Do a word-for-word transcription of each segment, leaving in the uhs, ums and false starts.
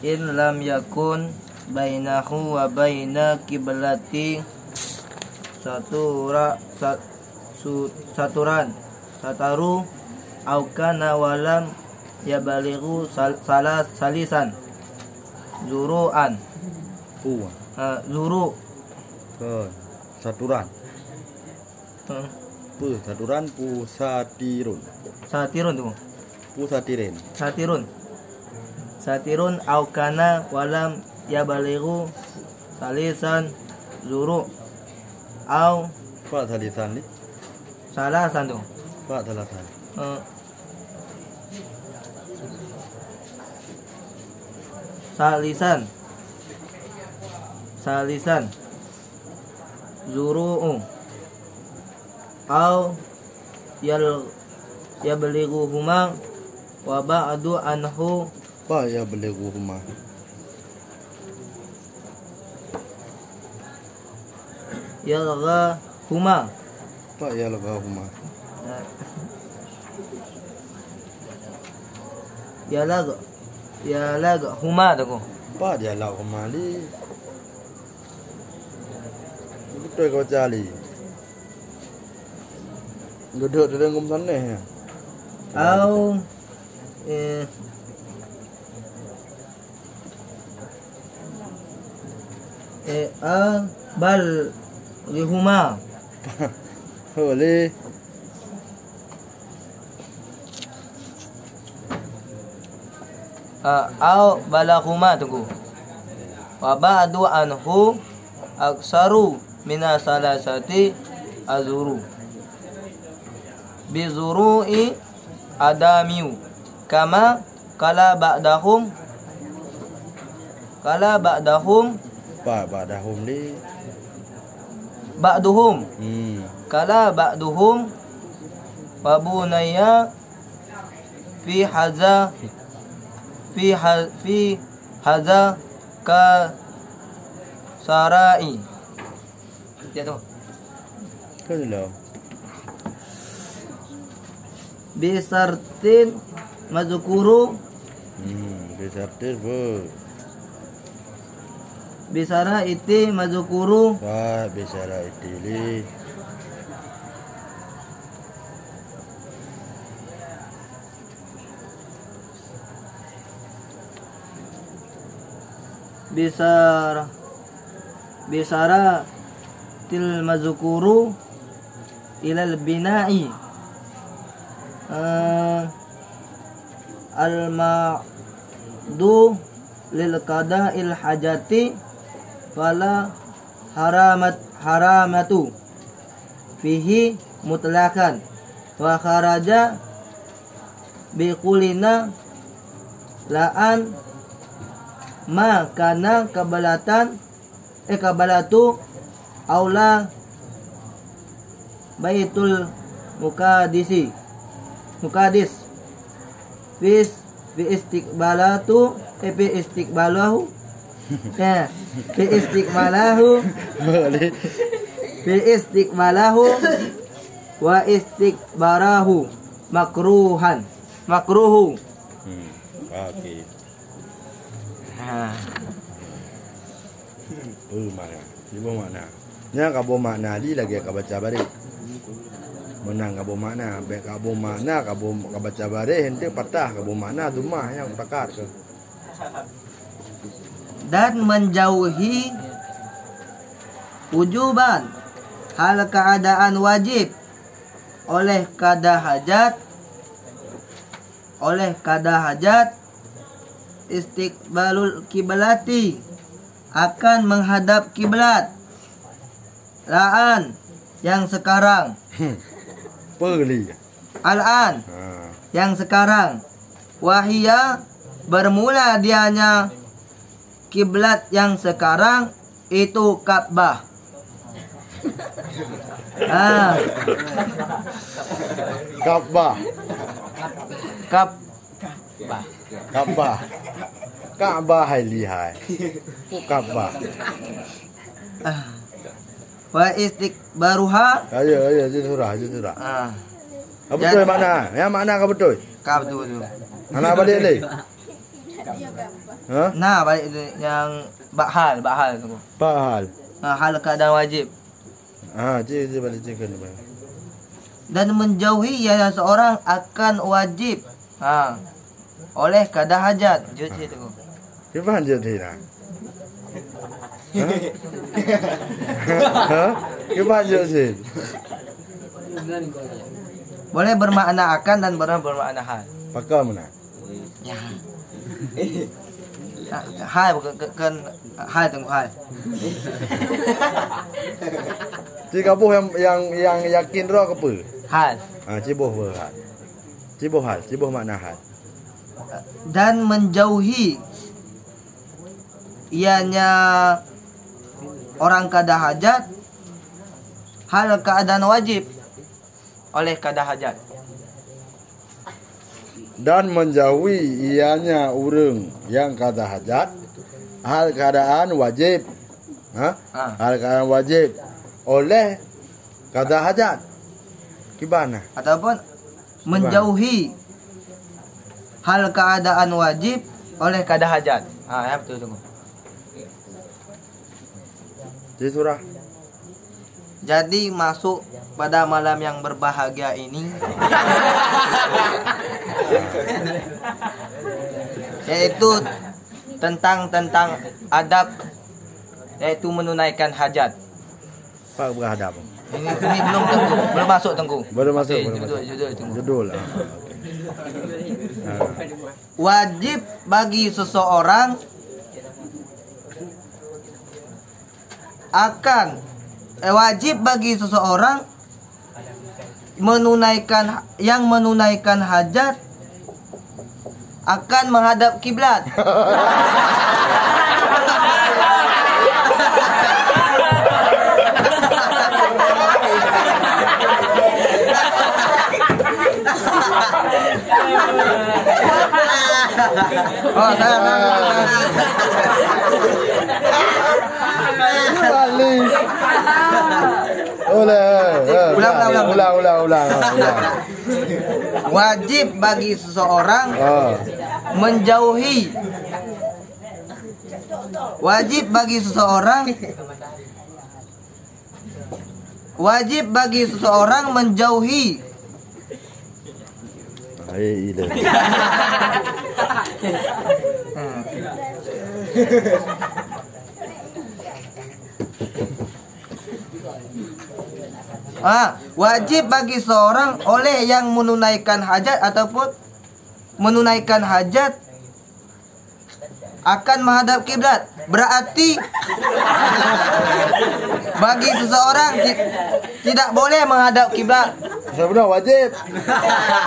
In lam yakun bainahu wa baina kiblati satura, sa-, su-, saturan, sataru, au kana walam yabalighu sal-, salas-, salisan, zuru'an. Pu. Ha, zuru'. Ke saturan. Hmm. Pu saturan, pu satirun. Satirun tu. Pu satirin. Satirun. Satirun au kana walam yabalighu salisan zuru' au. Pak salisan ni? Salasan tu. Pak salasan. Eh. Salisan. Salisan. Zuru'u. Au yal-, yablighuhuma wa ba'du anhu. Apa yablighuhuma? Yalghahuma. Apa yalghahuma? Yalag-, yalaghuma tu ku. Apa yalaghuma ni? Beutôi ka baca Ali. Geudok dalam gom saneh ya. Au, eh, eh, a, bal, rihuma. Boleh. Ah, au balahuma tu ku. Wa ba'du anhu aksaru mina salasati azuru. Bizuru'i adamiu. Kama kala ba'dahum. Kala ba'dahum. Ba-, ba'dahum li. Ba'duhum. Hmm. Kala ba'duhum. Wa bunayya fi haza, fi ha-, fi haza ka sarai. Ya tu. Kan dulu. Bisartin mazkuru. Hmm, bisartin bu. Bisara iti mazkuru. Wah, bisara iti li. Bisara, bisara til mazkuru ilal bina'i, eh, al ma'du lil qada'il hajati fala haramat, haramatu fihi mutlaqan wa kharaja bi qulina la'an ma kana qablatan, eh, qablatu aula baitul muqaddisi, muqaddis. Fis, fi istiqbalatu, eh, fi istiqbalahu. Eh, fi istiqbalahu. Boleh. Fi istiqbalahu wa istiqbarahu makruhan. Makruhu. Hmm. Oke. Ha. Peue makna? Iboh makna. Nyan kaboh makna li lagèe kabaca bareh. Meunan kaboh makna, bèk kaboh makna, kaboh kabaca bareh, ente patah kaboh makna, dumah nyang takat keuh. Dan menjauhi wujuban, hal keadaan wajib, oleh kada hajat, oleh kada hajat, istiqbalul kiblati, akan menghadap kiblat. La'an, yang sekarang. Peuli. Al-an, ha, yang sekarang. Wahia, bermula dianya kiblat yang sekarang itu Ka'bah. Ah. Ka'bah. Ka'bah. Ka'bah. Ka'bah hai lihai. Ka'bah. Ah. Wa istiqbaruha. Ayo, ayo, jeuet surah, jeuet surah. Ah. Ka beutôi makna. Nyang makna ka beutôi. Ka beutôi, beutôi. Hana balik lé. Ha? Nah, balik tu, nyang bak hal, bak hal tu. Bak hal. Ha, hal keadaan wajib. Ha, cik, cik balik cik kan. Dan menjauhi ia seorang akan wajib. Ha. Oleh kada hajat, jeuet cit tu. Kiban jeuet cit dah. Ha? Ha? Kiban jeuet cit. Boleh bermakna akan dan boleh bermakna hal. Pakon meunan? Ya. Hai bukan, bukan, bukan hai, tunggu hai. Cik kaboh yang, yang, yang yakin roh ke apa? Hai. Ha, ciboh apa hai? Ciboh hai, ciboh makna hai. Dan menjauhi ianya orang kada hajat hal keadaan wajib oleh kada hajat. Dan menjauhi ianya ureuëng nyang kada hajat hal keadaan wajib. Ha? Ha. Hal keadaan wajib oleh kada hajat. Kiban nah. Ataupun menjauhi hal keadaan wajib oleh kada hajat. Ha, ya betul tu. Di surah. Jadi masuk pada malam yang berbahagia ini, yaitu tentang, tentang adab, yaitu menunaikan hajat. Pak berhadap. Ini, ini belum tengku, belum masuk tengku. Belum masuk, okey, belum judul, masuk. Judul tengku. Judul lah. Okey. Ha. Wajib bagi seseorang akan, eh, wajib bagi seseorang menunaikan, yang menunaikan hajat akan menghadap kiblat. Oh, salah, salah, salah. Balik. Ulang, eh, eh, ulang, ulang, ulang, ulang. Ulang, ulang, ulang, ulang. Wajib bagi seseorang, ah, menjauhi. Wajib bagi seseorang, wajib bagi seseorang menjauhi. Hai, ila. Hmm. Ah, wajib bagi seorang oleh yang menunaikan hajat ataupun menunaikan hajat akan menghadap kiblat. Berarti bagi seseorang ti-, tidak boleh menghadap kiblat. Sebenarnya wajib.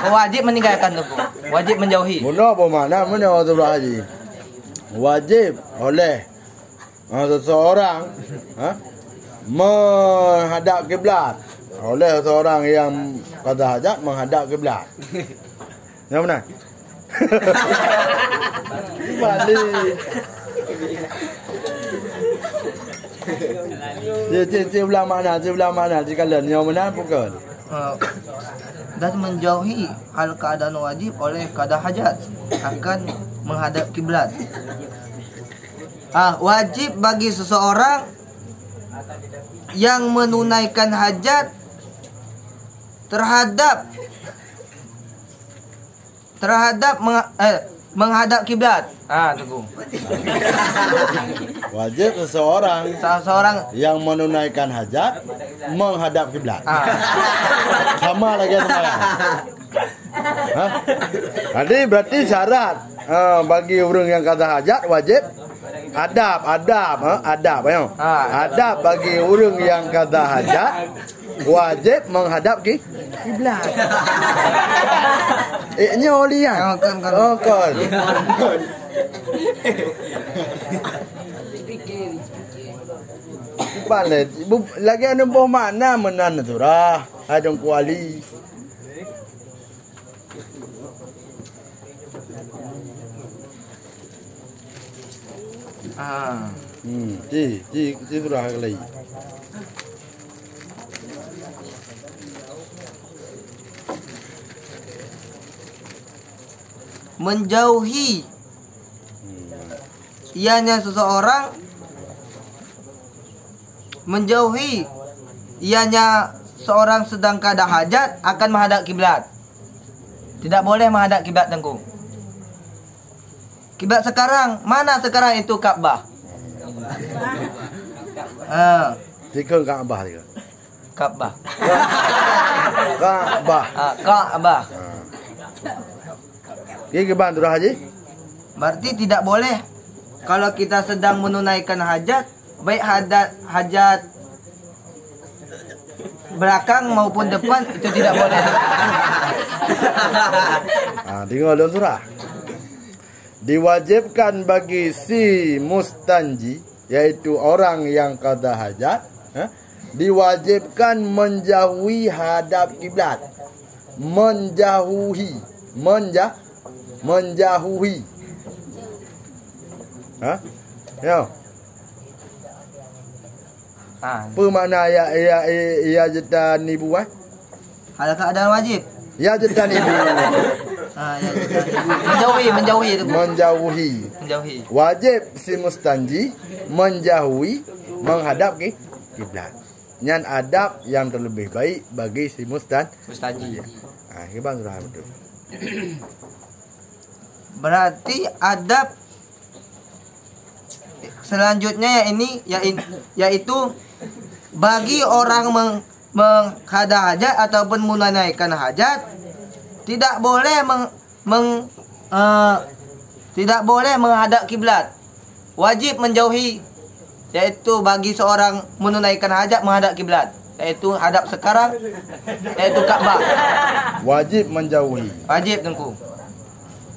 Wajib meninggalkan tu. Wajib menjauhi. Mula bermakna mana orang tu haji? Wajib oleh Ha, seseorang, ha, menghadap kiblat. Oleh seorang yang kada hajat menghadap kiblat. Yang mana? Balik. Cik, cik, cik ulang makna, cik ulang makna, cik kalian. Yang mana bukan? Ah, dan menjauhi hal keadaan wajib oleh kada hajat akan menghadap kiblat. Ah, wajib bagi seseorang yang menunaikan hajat terhadap, terhadap mengha-, eh, menghadap kiblat. Ah, tunggu. Wajib seseorang, seseorang yang menunaikan hajat menghadap kiblat. Ah. Sama lagi sembahyang. Ha? Jadi berarti syarat, ha, bagi ureuëng nyang kada hajat wajib adab, adab, ha, adab, ya. Ha. Adab bagi ureuëng nyang kada hajat wajib menghadap ki-, kiblat. Eh, nyoe lian. Oh, kon, kon. Oh, kon. Pandai, bu-, lagi anu boh makna meunan surah, hai Teungku Ali. Ah. Hmm, ti, ti, ti surah lagi. Menjauhi ianya seseorang menjauhi, ianya seorang sedang kada hajat akan menghadap kiblat. Tidak boleh menghadap kiblat, Teungku. Kiblat sekarang, mana sekarang itu Ka'bah? Ha. Tiga Ka'bah tiga. Ka'bah. Ka'bah. Ah, Ka'bah. Ha. Oke, kiban tu dah, Haji? Berarti tidak boleh kalau kita sedang menunaikan hajat, baik hadat, hajat belakang maupun depan, itu tidak boleh. Ah, dengar dulu surah. Diwajibkan bagi si mustanji, yaitu orang yang qada hajat, eh, diwajibkan menjauhi hadap kiblat. Menjauhi, menja-, menjauhi. Ha? Ya. Ha. Apa makna ya, ya, ya, ya jeta nibu, eh? Hal keadaan wajib. Ya jeta nibu. Ha, ya jeta nibu. Menjauhi, menjauhi tu. Menjauhi. Menjauhi. Wajib si mustanji menjauhi menghadap ke kiblat. Nyan adab yang terlebih baik bagi si mustan-, mustanji. Ha, kiban surah betul. Berarti adab selanjutnya ya ini, ya in-, yaitu bagi orang meng-, menghada hajat ataupun menunaikan hajat, tidak boleh meng-, meng-, eh, tidak boleh menghadap kiblat. Wajib menjauhi, yaitu bagi seorang menunaikan hajat menghadap kiblat, yaitu hadap sekarang, yaitu Ka'bah. Wajib menjauhi. Wajib, Teungku.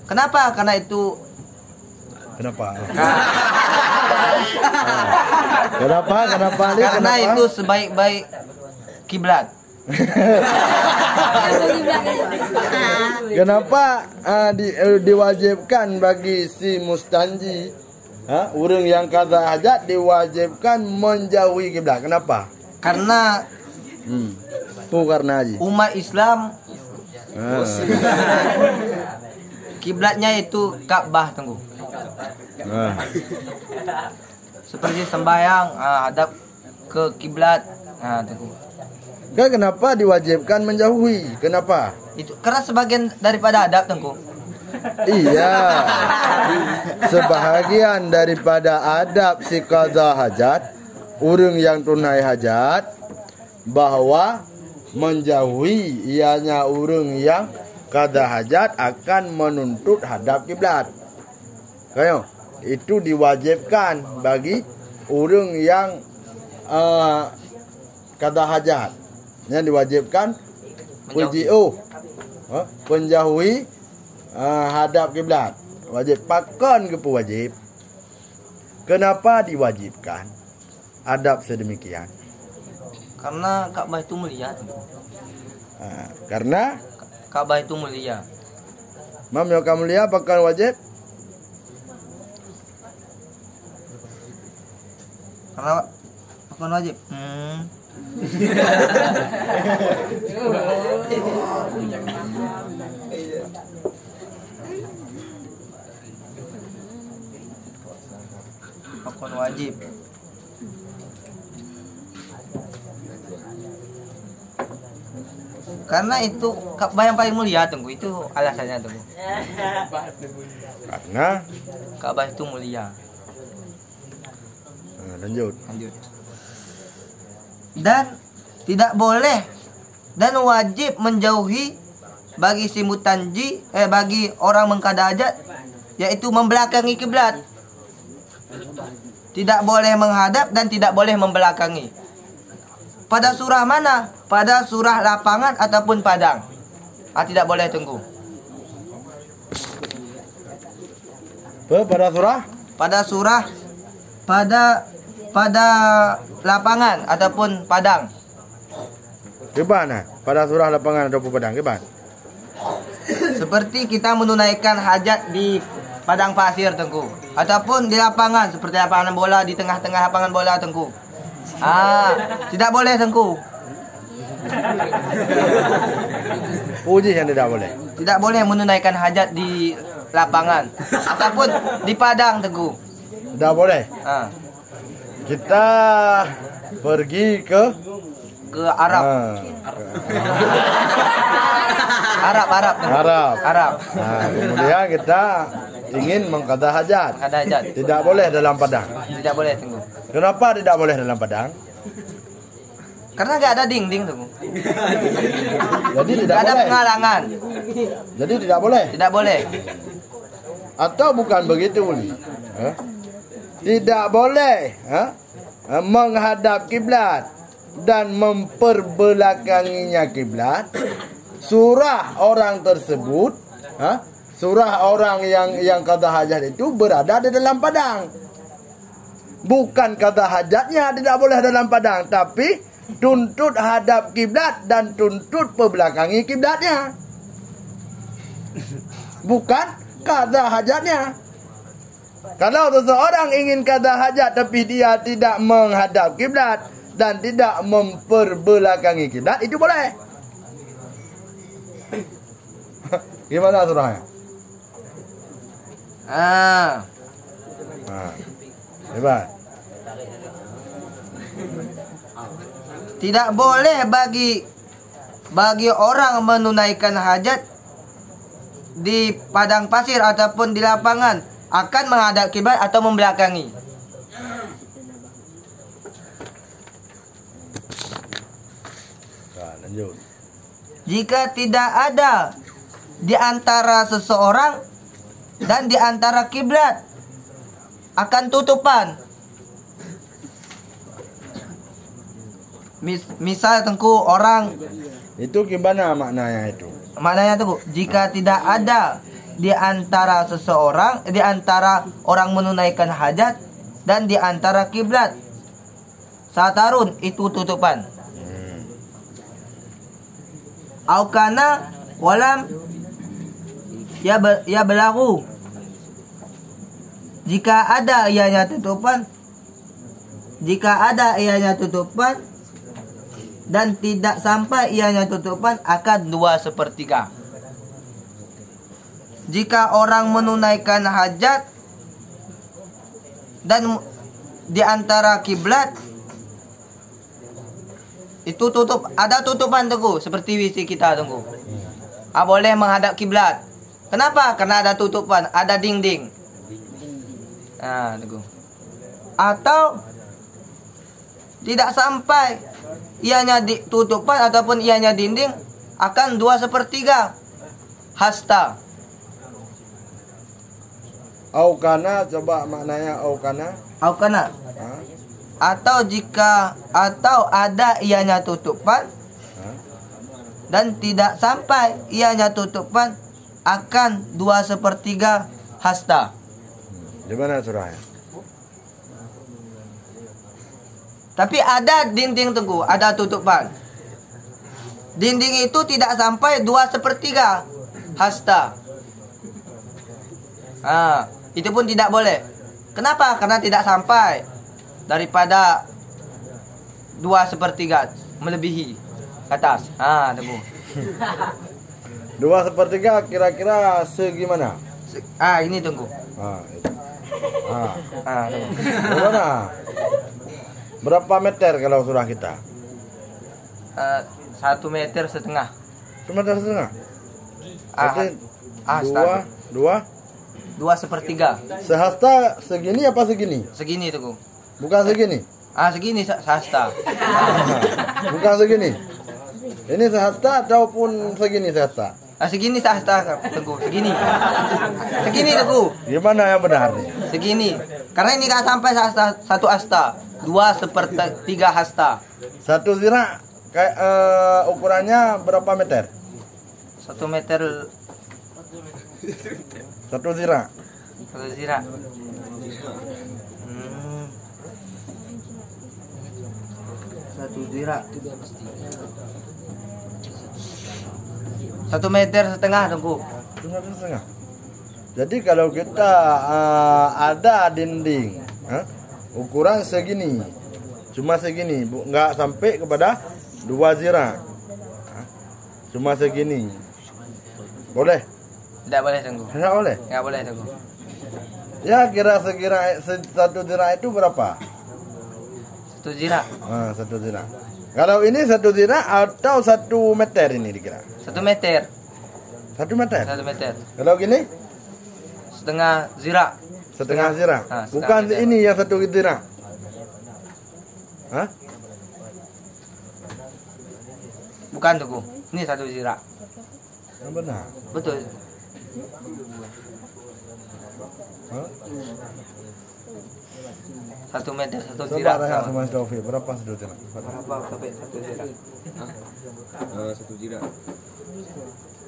Kenapa? Karena itu Kenapa? Kenapa? Kenapa, Ali? Karena Kenapa? Itu sebaik-baik kiblat. Kenapa, ah, di, eh, diwajibkan bagi si mustanji, ha, ureuëng yang qada hajat diwajibkan menjauhi kiblat? Kenapa? Karena Hmm. Apa karena, Haji? Umat Islam, ah, kiblatnya itu Ka'bah, Teungku. Ah. Seperti sembahyang, ah, hadap ke kiblat, ah, Teungku. Kan kenapa diwajibkan menjauhi? Kenapa? Itu karena sebagian daripada adab, Teungku. Iya. Sebahagian daripada adab si qada hajat, ureuëng yang tunai hajat, bahwa menjauhi ianya ureuëng yang qada hajat akan menuntut hadap kiblat. Kayo, itu diwajibkan bagi ureuëng yang, eh, qada hajat. Yang diwajibkan menjauhi. Penjiôh, eh, penjauhi, eh, hadap kiblat. Wajib. Pakon geupeuwajib? Kenapa diwajibkan adab sedemikian? Karena Ka'bah itu mulia, Teungku. Ah, karena? Ka'bah itu mulia. Mam, nyoe ka mulia, pakon wajib? Karena pakon wajib? Hmm. Pakon wajib. Karena itu Ka'bah yang paling mulia, Teungku. Itu alasannya, Teungku. Karena Ka'bah itu mulia. Nah, lanjut. Lanjut. Dan tidak boleh dan wajib menjauhi bagi si mutanji, eh, bagi orang mengkada hajat, yaitu membelakangi kiblat. Tidak boleh menghadap dan tidak boleh membelakangi. Pada surah mana? Pada surah lapangan ataupun padang. Ah, tidak boleh, Teungku. Apa? Pada surah? Pada surah, pada, pada lapangan ataupun padang. Kiban, eh? Pada surah lapangan ataupun padang, kiban? Seperti kita menunaikan hajat di padang pasir, Teungku, ataupun di lapangan, seperti lapangan bola, di tengah-tengah lapangan bola, Teungku. Ah, tidak boleh, Teungku. Puji yang tidak boleh. Tidak boleh menunaikan hajat di lapangan ataupun di padang, Teungku. Tidak boleh. Ha. Kita pergi ke Ke Arab. Ha. Arab, Arab. Arab. Arab. Ha, kemudian kita ingin mengqadha hajat. Mengqadha hajat. Tidak boleh dalam padang. Tidak boleh, Teungku. Kenapa tidak boleh dalam padang? Karena nggak ada dinding, Teungku. Jadi tidak boleh. Nggak ada penghalangan. Jadi tidak boleh. Tidak boleh. Atau bukan begitu, Uli? Ha? Tidak boleh, ha? Ha, menghadap kiblat dan memperbelakanginya kiblat. Surah orang tersebut, ha? Surah orang yang, yang qadha hajat itu berada di dalam padang. Bukan qadha hajatnya tidak boleh dalam padang, tapi tuntut hadap kiblat dan tuntut peubelakangi kiblatnya. Bukan qadha hajatnya. Kalau seseorang ingin qadha hajat tapi dia tidak menghadap kiblat dan tidak memperbelakangi kiblat, itu boleh. Gimana surahnya? Ah. Ha. Hebat. Tidak boleh bagi, bagi orang menunaikan hajat di padang pasir ataupun di lapangan akan menghadap kiblat atau membelakangi. Ha, lanjut. Jika tidak ada di antara seseorang dan di antara kiblat akan tutupan. Mis-, misal, Teungku, orang Itu gimana maknanya itu? Maknanya, Teungku, jika tidak ada di antara seseorang, di antara orang menunaikan hajat dan di antara kiblat, satarun, itu tutupan. Hmm. Au kana walam ya be-, ya belagu. Jika ada ianya tutupan, jika ada ianya tutupan dan tidak sampai ianya tutupan, akan dua sepertiga. Jika orang menunaikan hajat dan di antara kiblat, itu tutup, ada tutupan, Teungku, seperti W C kita, Teungku. Ah, boleh menghadap kiblat. Kenapa? Karena ada tutupan, ada dinding. Ah, Teungku. Atau tidak sampai ianya di tutupan ataupun ianya dinding, akan dua sepertiga hasta. Au kana, coba maknanya au kana. Au kana. Ha? Atau jika, atau ada ianya tutupan, ha? Dan tidak sampai ianya tutupan, akan dua sepertiga hasta. Di mana surahnya? Tapi ada dinding, Teungku, ada tutupan. Dinding itu tidak sampai dua sepertiga hasta. Ha, itu pun tidak boleh. Kenapa? Karena tidak sampai daripada dua sepertiga, melebihi ke atas. Ha, Teungku. Dua sepertiga kira-kira segimana? Se-, ah, ini, Teungku. Ha, itu. Ha. Ah, Teungku. Gimana? Berapa meter kalau surah kita? Eh, satu meter setengah. Satu meter setengah? Ah, berarti ah, dua, setengah. Dua? Dua sepertiga. Sehasta segini apa segini? Segini, Teungku. Bukan segini? Ah, segini sa-, sehasta. Bukan segini. Ini sehasta ataupun segini sehasta? Ah, segini sehasta, Teungku. Segini. Segini, Teungku. Gimana yang benar nih? Segini. Karena ini kan sampai sehasta, satu hasta. Dua sepertiga hasta. Satu zira', kayak, eh, ukurannya berapa meter? Satu meter. Satu zira'. Satu zira'. Hmm. Satu zira'. Satu meter setengah, Teungku. Satu meter setengah. Jadi kalau kita, ah, ada dinding, ha, ukuran segini, cuma segini, bu-, nggak sampai kepada dua zira'. Ha, cuma segini. Boleh? Tidak boleh, Teungku. Tidak boleh? Tidak boleh, Teungku. Ya, kira sekira se-, satu zira' itu berapa? Satu zira'. Ha, satu zira'. Kalau ini satu zira' atau satu meter ini dikira? Satu meter. Satu meter? Satu meter. Kalau gini? Setengah zira'. Setengah zira'? Ha, setengah meter. Bukan ini yang satu zira'? Ha? Bukan, Teungku. Ini satu zira'. Yang benar. Betul. Ha? Satu meter, satu zira'. Coba tanya sama Mas Taufik, berapa satu zira'? Berapa sampai satu zira'? Ah, satu zira'.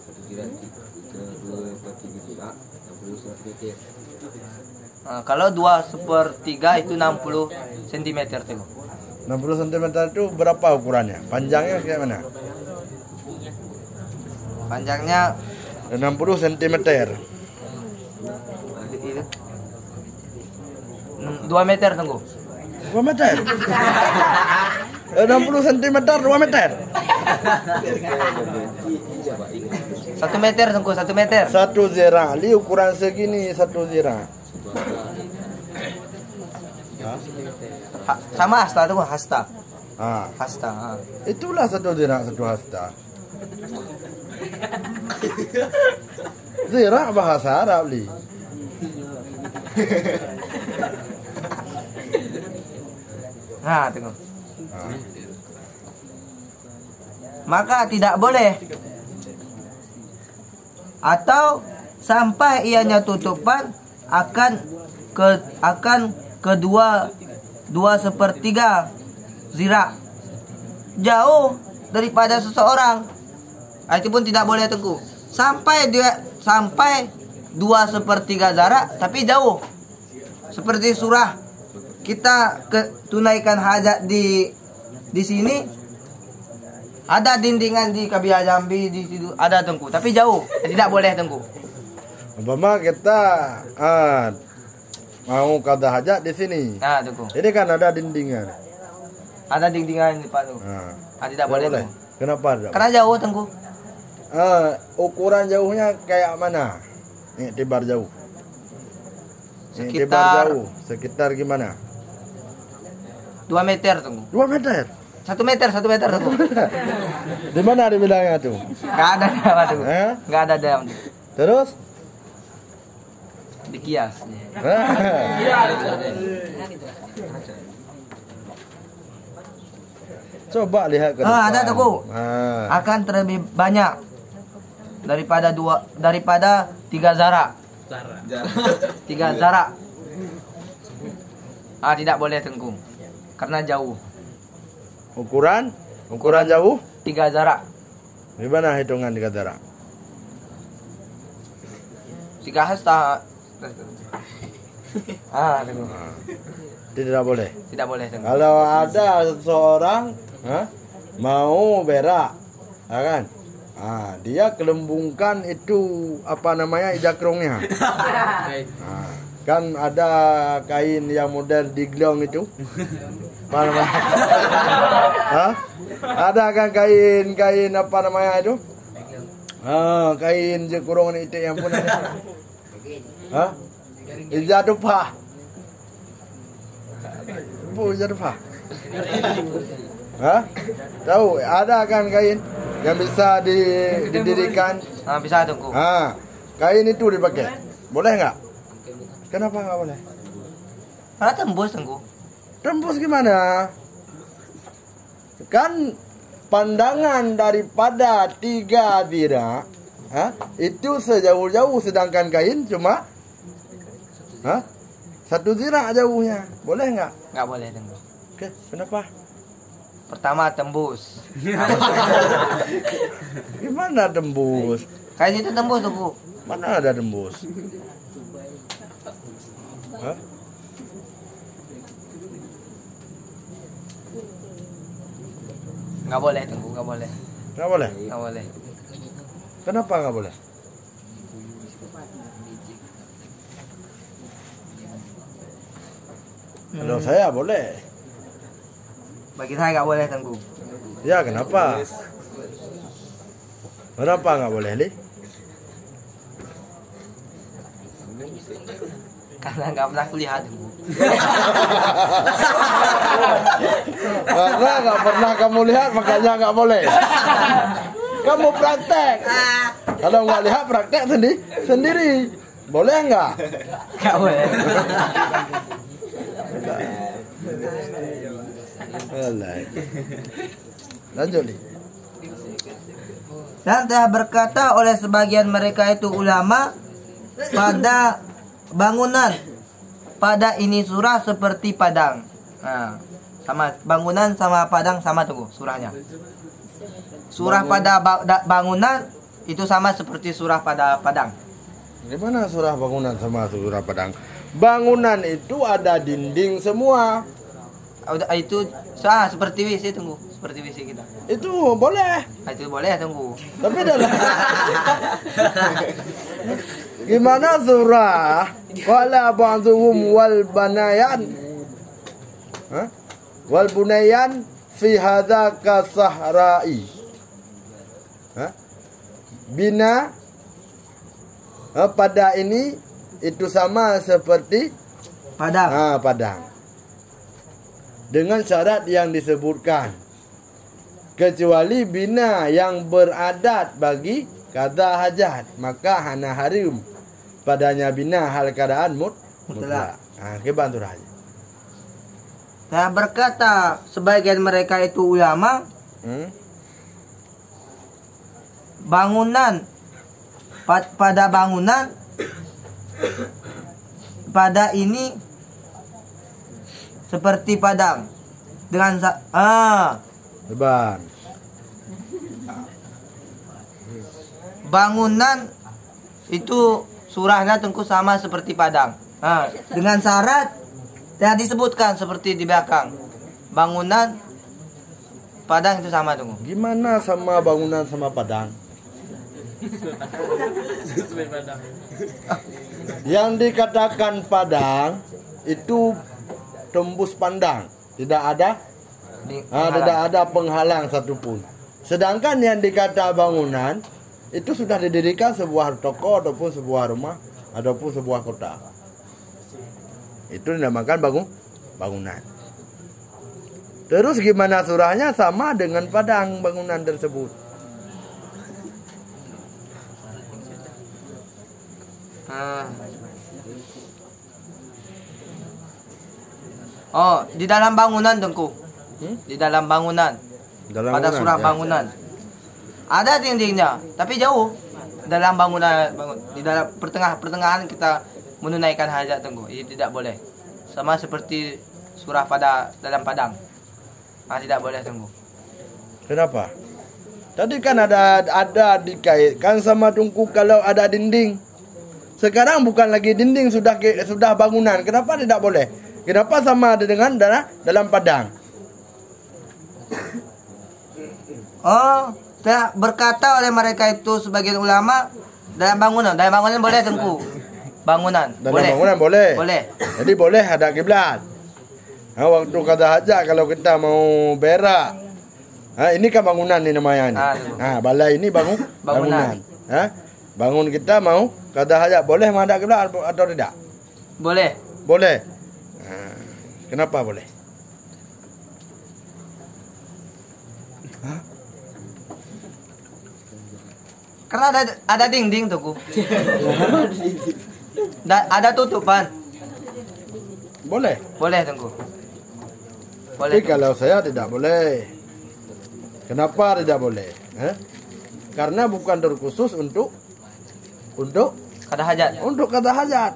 Satu zira', tiga, dua, empat, tiga zira', enam puluh sentimeter. Ah, kalau dua sepertiga itu enam puluh sentimeter, Teungku. Enam puluh sentimeter itu berapa ukurannya? Panjangnya kayak mana? Panjangnya enam puluh sentimeter. Hmm, dua meter, Teungku. Dua meter? Enam puluh sentimeter, dua meter? Satu meter, Teungku, satu meter. Satu zira'. Li ukuran segini satu zira'. Ha? Ha, sama hasta, Teungku, hasta. Ha. Hasta, ha. Itulah satu zira', satu hasta. Zira' bahasa Arab, li. Ha, tengok. Ha. Maka tidak boleh. Atau sampai ianya tutupan akan ke, akan kedua, dua sepertiga zira'. Jauh daripada seseorang. Ah, itu pun tidak boleh, Teungku. Sampai dia, sampai dua sepertiga zira', tapi jauh. Seperti surah kita ke, tunaikan hajat di, di sini, ada dindingan di Kabia Jambi, di situ ada, Teungku, tapi jauh, tidak boleh, Teungku. Umpama kita, ah, mau qadha hajat di sini. Ah, Teungku. Ini kan ada dindingan. Ada dindingan di depan tu. Ah. Ah, tidak boleh, Teungku. Kenapa tidak boleh? Karena jauh, Teungku. Ah, ukuran jauhnya kayak mana? Iktibar jauh. Iktibar jauh. Sekitar gimana? Dua meter, Teungku. Dua meter? Satu meter, satu meter, Teungku. Di mana dibilangnya tu? Nggak ada dalam tu. Eh? Nggak ada dalam tu. Terus? Dikias. Coba lihat ke depan. Ah, ada, Teungku. Ah. Akan terlebih banyak daripada dua, daripada tiga zara'. Zara'. Tiga zara'. Ah, tidak boleh, Teungku. Karena jauh. Ukuran? Ukuran jauh? Tiga zara'. Gimana hitungan tiga zara'? Tiga hasta. Ah, Teungku. Ah. Itu tidak boleh. Tidak boleh, Teungku. Kalau ada seseorang, ha, mau berak, ya kan? Ah, dia kelembungkan itu, apa namanya, ija krongnya. Ah, kan ada kain yang model diglong itu. Apa namanya? Ha? Ada kan kain, kain apa namanya itu? Ah, kain je kurung ni itik yang pun ada. Ha? Ija tupah. Bu, ija tupah. Ha? Tahu, ada kan kain yang bisa di, didirikan? Ah, bisa, Teungku. Ha, kain itu dipakai. Boleh nggak? Kenapa nggak boleh? Karena tembus, Teungku. Tembus gimana? Kan pandangan daripada tiga zira', ha, itu sejauh-jauh, sedangkan kain cuma, ha, satu zira' jauhnya. Boleh nggak? Nggak boleh, Teungku. Oke, kenapa? Pertama, tembus. Gimana tembus? Kain itu tembus, Teungku. Mana ada tembus? Hah? Nggak boleh, Teungku, nggak boleh. Nggak boleh? Nggak boleh. Kenapa nggak boleh? Menurut saya boleh. Bagi saya nggak boleh, Teungku. Ya, kenapa? Kenapa nggak boleh, Li? Karena nggak pernah kulihat. Karena nggak pernah kamu lihat, makanya nggak boleh. Kamu praktek. Kalau nggak lihat, praktek sendi- sendiri. Boleh nggak? Nggak boleh. Alah. Lanjut, Li. Dan telah berkata oleh sebagian mereka itu ulama pada bangunan, pada ini surah seperti padang. Nah, sama, bangunan sama padang sama, Teungku, surahnya. Surah pada ba- da- bangunan itu sama seperti surah pada padang. Gimana surah bangunan sama surah padang? Bangunan itu ada dinding semua. Oh, itu sah seperti W C, Teungku, seperti W C kita. Itu boleh. Ah, itu boleh, Teungku. Tapi dalam gimana surah? Qala ba'duhum wal banayan. Hah? Wal bunayan fi hadza kasahra'i. Hah? Bina, ha, pada ini itu sama seperti padang. Ha, padang. Dengan syarat yang disebutkan. Kecuali bina yang beradat bagi qada hajat, maka hana haram padanya bina hal keadaan mut- mutlak. Mutlak. Ha, kiban tu dah. Nah, berkata sebagian mereka itu ulama, Hmm? Bangunan, pa- pada bangunan, pada ini seperti padang dengan sa- ah, Leban. Bangunan itu surahnya, Teungku, sama seperti padang. Ha, dengan syarat yang disebutkan seperti di belakang. Bangunan padang itu sama, Teungku. Gimana sama bangunan sama padang? Yang dikatakan padang itu tembus pandang, tidak ada, Di- ha, tidak ada penghalang satupun. Sedangkan yang dikata bangunan itu sudah didirikan sebuah toko ataupun sebuah rumah ataupun sebuah kota. Itu dinamakan bangun- bangunan. Terus gimana surahnya sama dengan padang bangunan tersebut? Ah. Oh, di dalam bangunan, Teungku. Hmm? Di dalam bangunan. Dalam pada bangunan, surah ya. Bangunan. Ada dindingnya, tapi jauh. Dalam bangunan, bangun- di dalam pertengah-pertengahan kita menunaikan hajat, Teungku. Ini tidak boleh. Sama seperti surah pada dalam padang. Ah, tidak boleh, Teungku. Kenapa? Tadi kan ada, ada dikaitkan sama, Teungku, kalau ada dinding. Sekarang bukan lagi dinding, sudah ke- sudah bangunan. Kenapa tidak boleh? Kenapa sama ada dengan dalam, dalam padang? Oh, telah berkata oleh mereka itu sebagian ulama, dalam bangunan. Dalam bangunan boleh, Teungku. Bangunan. Dalam boleh. Bangunan boleh. Boleh. Jadi boleh hadap kiblat. Ha, waktu qada hajat kalau kita mau berak. Ha, ini kan bangunan ni namanya ni. Ah, betul. Ha, balai ini bangun- Bangunan. Bangunan. Ha? Bangun kita mau qada hajat, boleh menghadap kiblat atau tidak? Boleh. Boleh. Ha. Kenapa boleh? Karena ada, ada dinding, Teungku. Da- ada tutupan. Boleh. Boleh, Teungku. Boleh. Tapi kalau saya tidak boleh. Kenapa tidak boleh? Eh? Karena bukan terkhusus untuk, untuk qada hajat. Untuk qada hajat.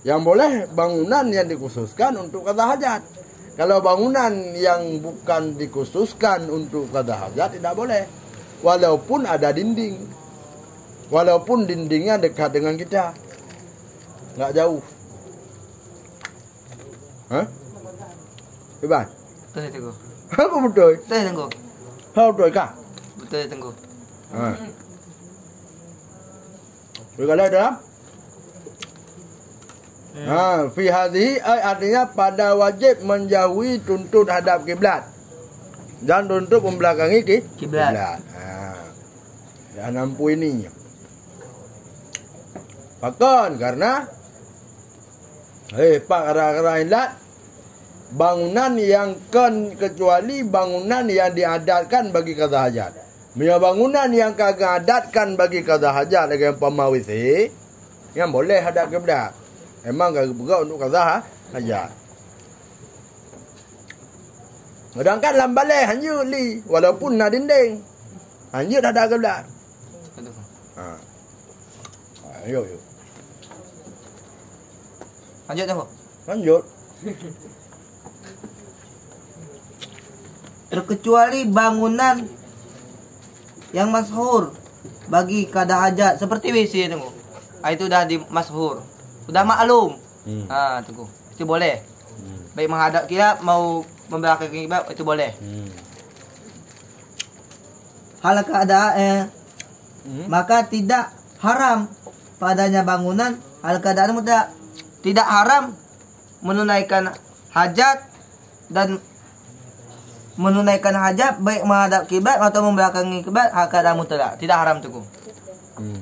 Yang boleh bangunan yang dikhususkan untuk qada hajat. Kalau bangunan yang bukan dikhususkan untuk qada hajat, tidak boleh. Walaupun ada dinding. Walaupun dindingnya dekat dengan kita. Enggak jauh. Hah? Iban? Betul, Teungku. Apa betul? Betul, Teungku. Ha, betul kah? Betul, Teungku. Ha. Betul dalam? Hmm. Ha, fi hadhihi, ai, artinya pada wajib menjauhi tuntut hadap kiblat dan tuntut membelakangi ki- Kiblat. Kiblat. Ha. Dan ampu ini. Pakon, karena Eh, pat kadang-kadang ilat, bangunan nyang kon keucuali bangunan nyang diadatkan bagi qada hajat. Meunyoe bangunan nyang ka geuadatkan bagi qada hajat lagèe umpama W C, nyan boleh hadap kiblat. Memang ka geupeugöt untuk qada ha-, hajat. Sedangkan lam balèe hanjeuet li, walaupun na dinding. Hanjeuet hadap kiblat. Ha. Ha, yo, yo. Lanjut, Teungku. Lanjut. Terkecuali bangunan yang masyhur bagi qada hajat seperti W C, Teungku. Ah, itu dah di masyhur. Sudah maklum. Hmm. Ha, Teungku. Itu boleh. Hmm. Baik menghadap kiblat mau membelakangi kiblat, itu boleh. Hmm. Hal keadaan, eh, Hmm. maka tidak haram padanya bangunan hal keadaan mutlak. Tidak haram menunaikan hajat dan menunaikan hajat baik menghadap kiblat atau membelakangi kiblat hal keadaan mutlak. Tidak haram, Teungku. Hmm.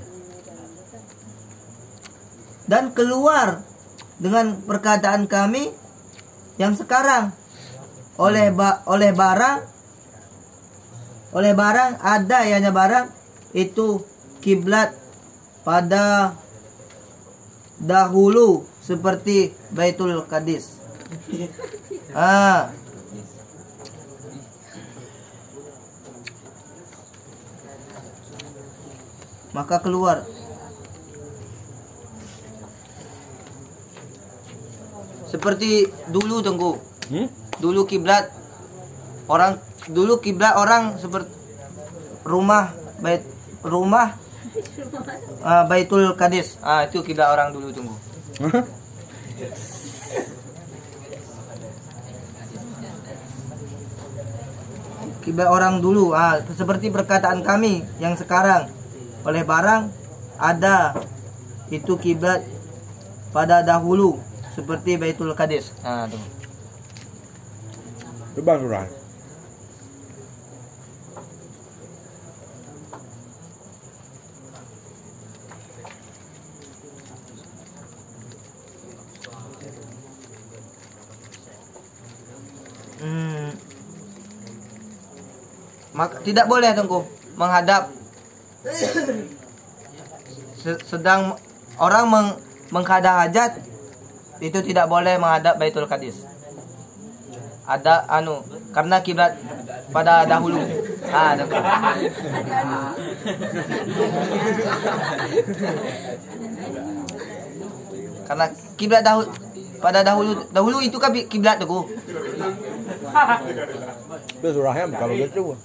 Dan keluar dengan perkataan kami yang sekarang oleh ba-, oleh barang, oleh barang ada ianya barang itu kiblat pada dahulu seperti Baitul Qadis. Ah. Maka keluar. Seperti dulu, Teungku. Hmm? Dulu kiblat orang, dulu kiblat orang seperti rumah bait, rumah, ah, Baitul Qadis. Ah, itu kiblat orang dulu, Teungku. Kiblat orang dulu, ah, seperti perkataan kami yang sekarang oleh barang ada itu kiblat pada dahulu seperti Baitul Qadis. Ha, tu. Teubang surah. Hmm. Mak-, tidak boleh, Teungku, menghadap se-, sedang orang meng-, mengkada hajat, itu tidak boleh menghadap Baitul Qadis. Ada anu, karena kiblat pada dahulu. Ah, ada. Karena kiblat dahu-, pada dahulu, dahulu itu kan bi-, kiblat tu. Itu surahnya kalau gitu.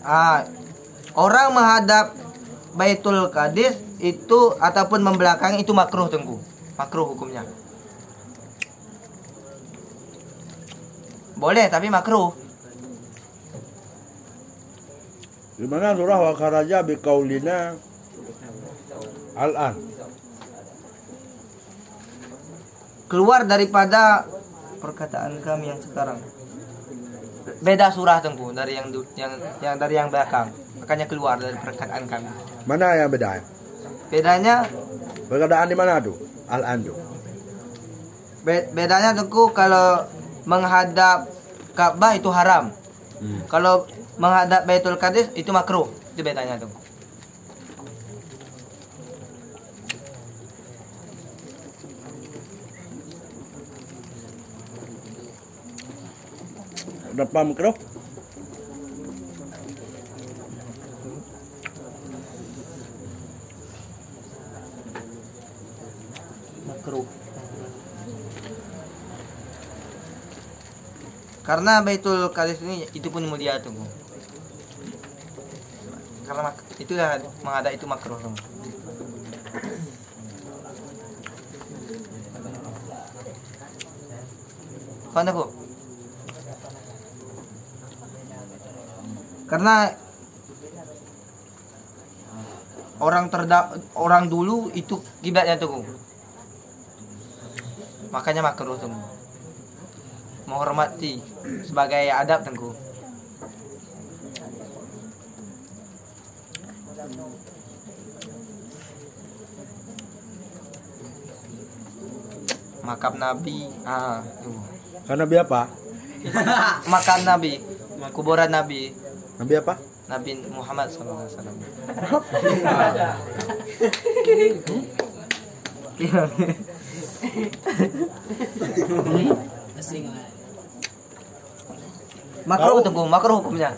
Ah, orang menghadap Baitul Qadis itu ataupun membelakangi itu makruh, Teungku. Makruh hukumnya. Boleh, tapi makruh. Di mana surah wa kharaja biqaulina al-an? Keluar daripada perkataan kami yang sekarang. Beda surah, Teungku, dari yang du-, yang, yang dari yang belakang. Makanya keluar dari perkataan kami. Mana yang beda? Bedanya Perkataan di mana tu? Al-an tu. Be-, bedanya, Teungku, kalau menghadap Ka'bah itu haram. Hmm. Kalau menghadap Baitul Qadis itu makruh. Itu bedanya, Teungku. Dapat makruh? Makruh. Karena Baitul Qadis ini itu pun mulia, Teungku. Karena mak-, itulah menghadap itu makruh, Teungku. Paham tak, Bu? Karena orang terda-, orang dulu itu kiblatnya, Teungku. Makanya makruh, Teungku. Menghormati sebagai adab, Teungku. Makam Nabi, ah, tu. Kan Nabi apa? Makam Nabi, kuburan Nabi. Nabi apa? Nabi Muhammad sallallahu alaihi wasallam. Makruh, Teungku, makruh hukumnya.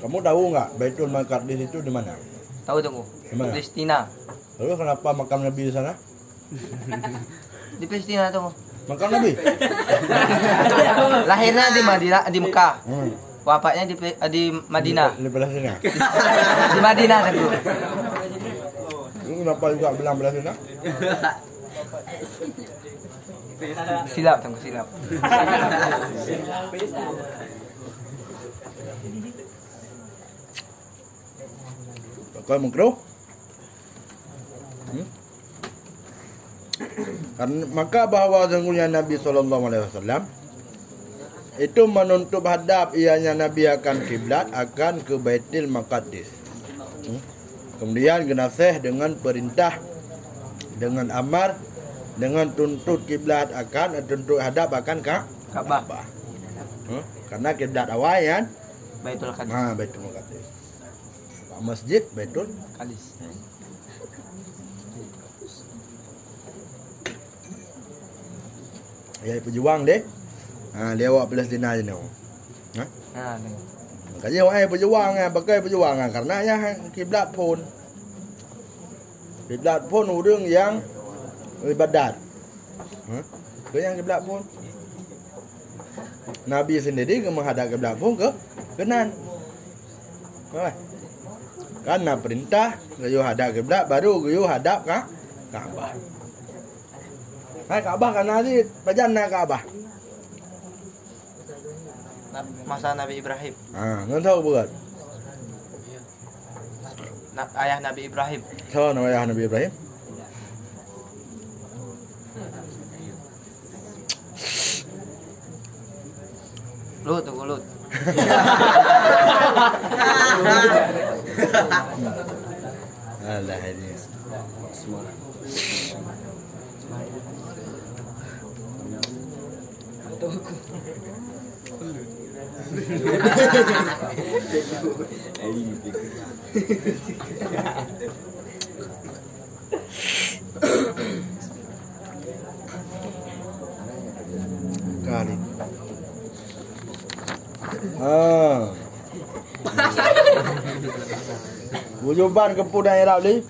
Kamu tahu nggak Baitul Maqdis itu di mana? Tahu, Teungku. Di mana? Palestina. Lalu kenapa makam Nabi di sana? Di Palestina, Teungku. Makam Nabi? Lahirnya di Madinah, di Mekah. Hmm. Wafatnya di Pe-, di Madinah. Di, di Palestina. Di Madinah, Teungku. Ini kenapa juga bilang Palestina? Silap, Teungku, silap. Pakon makruh? Hmm? Kan, maka bahwa sesungguhnya Nabi sallallahu alaihi wasallam itu menutup hadap, ianya Nabi akan kiblat, akan ke Baitul Maqdis. Hmm? Kemudian geunaseh dengan perintah, dengan amar, dengan tuntut kiblat akan, tuntut hadap akan Ka-, Ka'bah. Ka'bah. Hmm? Karena kiblat awai kan? Baitul Maqdis. Ha, Baitul Maqdis. Masjid Baitul Maqdis. Ya, pejuang deh. Ha, dia awak Palestina je nyoe. Ha? Ha, ni. Makanya awak peujuang, eh, pakai peujuang, eh, karena ya kiblat phon. Kiblat phon ureueng nyang ibadat. Ha? Ke nyang kiblat phon. Nabi sendiri ke menghadap kiblat phon ke, keunan. Wah. Kan na perintah, geuyue hadap kiblat, baru geuyue hadap ka, Ka'bah. Hai Ka'bah kana di, pajan na Ka'bah? Na-, masa Nabi Ibrahim. Ha, ngon tho buet. Na-, ayah Nabi Ibrahim. Tho nama ayah Nabi Ibrahim? Lut, tunggu, Lut. Alah, ini. Kali. Ah. Bujuban keupu dan irab li.